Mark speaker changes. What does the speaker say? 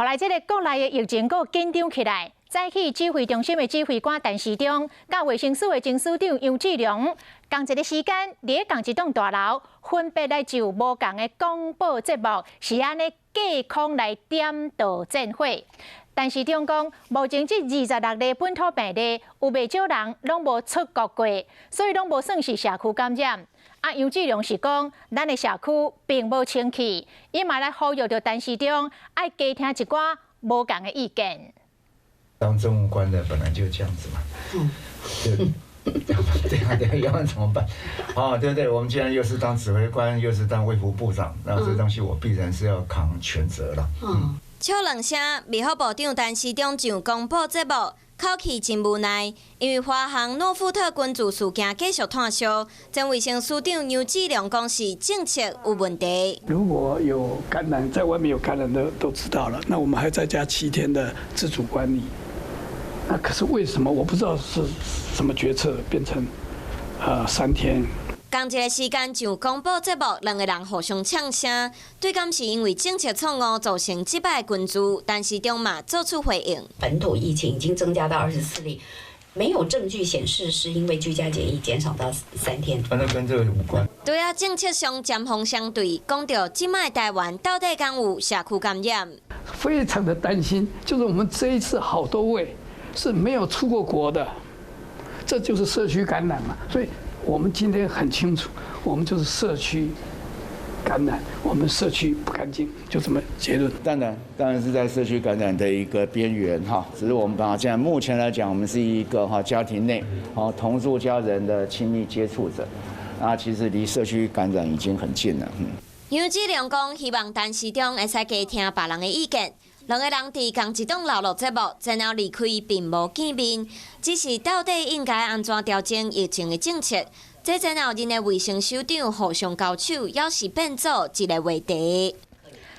Speaker 1: 予來這个國內的疫情閣緊張起來。早起指揮中心的指揮官陳時中，佮衛生署的前署長楊志良，仝一个時間，佇仝一棟大樓，分別來就無仝的廣播節目，是按呢隔空來點導戰火。陳時中講，目前這26例本土病例，有袂少人攏無出國過，所以攏無算是社區感染。啊，楊志良是講，咱的社區並無清氣，伊嘛來呼籲著陳時中愛加聽一寡無仝的意見。
Speaker 2: 當政務官的本來就這樣子嘛，對啊對啊，要不然怎麼辦？哦，對不對？我們既然又是當指揮官，又是當衛福部長，那這東西我必然是要扛全責了。
Speaker 3: 嗯，笑兩聲，衛福部長陳時中上廣播節目，口氣真無奈，因為華航諾富特群組事件繼續湠燒，前衛生署長楊志良講是政策有問題。
Speaker 4: 如果有感染，在外面有感染的都知道了，那我們還再加7天的自主管理。那可是為什麼我不知道是什麼決策變成3天？
Speaker 3: 仝一个時間上廣播節目，兩個人互相嗆聲，對敢是因為政策錯誤造成這擺群聚，陳時中嘛做出回應。
Speaker 5: 本土疫情已經增加到24例，沒有證據顯示是因為居家檢疫減少到3天。
Speaker 2: 反正跟這個無關。
Speaker 3: 對啊，政策上針鋒相對，講著這擺台灣到底敢有社區感染？
Speaker 4: 非常的擔心，就是我們這一次好多位是沒有出過國的，這就是社區感染嘛。所以我們今天很清楚，我們就是社區感染，我們社區不乾淨，就這麼結論。
Speaker 2: 當然，當然是在社區感染的一個邊緣哈。只是我們把現在目前來講，我們是一個哈家庭內同住家人的親密接觸者，啊，其實離社區感染已經很近了。嗯。
Speaker 3: 楊志良講，希望陳時中會使加聽別人的意見。兩个人佇仝一檔樓錄節目，然後離開並無見面，只是到底應該按怎調整疫情的政策？這前後任的衛生首長互相交手，猶是變做一个話題。